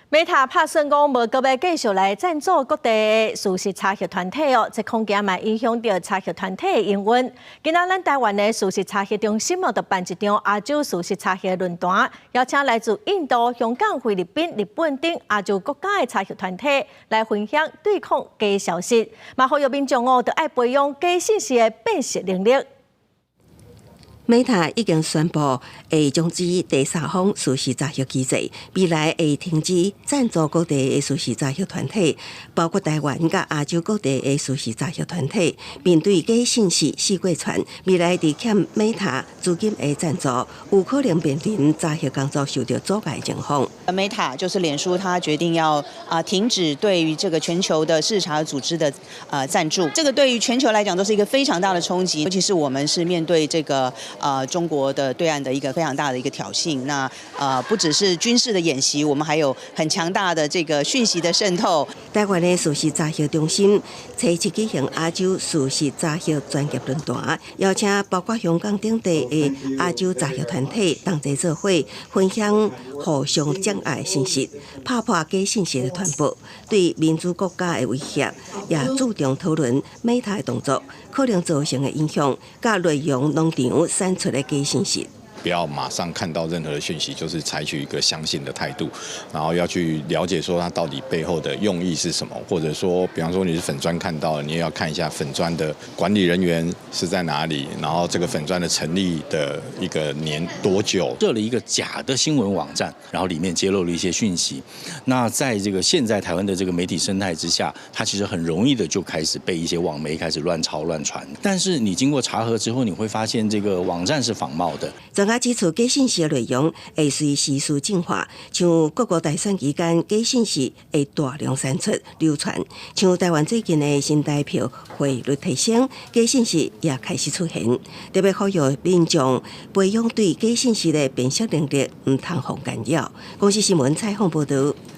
Meta 拍算講無閣欲繼續來贊助各地的事實查核團體哦，這恐驚嘛影響著查核團體的營運。今仔咱台灣的事實查核中心哦，就辦一場亞洲事實查核論壇，邀請來自印度、香港、菲律賓、日本等亞洲國家的查核團體來分享對抗假消息，嘛呼籲民眾哦，著愛培養假信息的辨識能力。 Meta 已經宣布會終止第三方事實查核機制，未來會停止贊助各地的事實查核團體，包括台灣佮亞洲各地的事實查核團體。面對假信息四過傳，未來佇欠 Meta 資金的贊助，有可能面臨查核工作受到阻礙的情況。 Meta 就是臉書，它決定要停止對於這個全球的事實查核組織的贊助，這個對於全球來講都是一個非常大的衝擊，尤其是我們是面對這個中國的對岸的一個非常大的一個挑釁。那不只是軍事的演習，我們還有很強大的這個訊息的滲透。台灣的事實查核中心初七舉行亞洲事實查核專業論壇，邀請包括香港等地的亞洲查核團體同齊做伙，分享互相障礙信息，拍破假信息的傳播，對民主國家的威脅，也注重討論 Meta 的動作可能造成的影響，佮內容農場散出的假信息。不要馬上看到任何的訊息，就是採取一個相信的態度，然後要去了解說它到底背後的用意是什麼，或者說，比方說你是粉專看到了，你也要看一下粉專的管理人員是在哪裡，然後這個粉專的成立的一個年多久。設了一個假的新聞網站，然後裡面揭露了一些訊息。那在這個現在台灣的這個媒體生態之下，它其實很容易的就開始被一些網媒開始亂抄亂傳。但是你經過查核之後，你會發現這個網站是仿冒的。專家指出，假信息的內容會隨時事進化，像各國大選期間，假信息會大量散出流傳。像台灣最近的新台票匯率提升，假信息也開始出現。特別呼籲民眾培養對假信息的辨識能力，毋通予干擾。公視新聞採訪報導。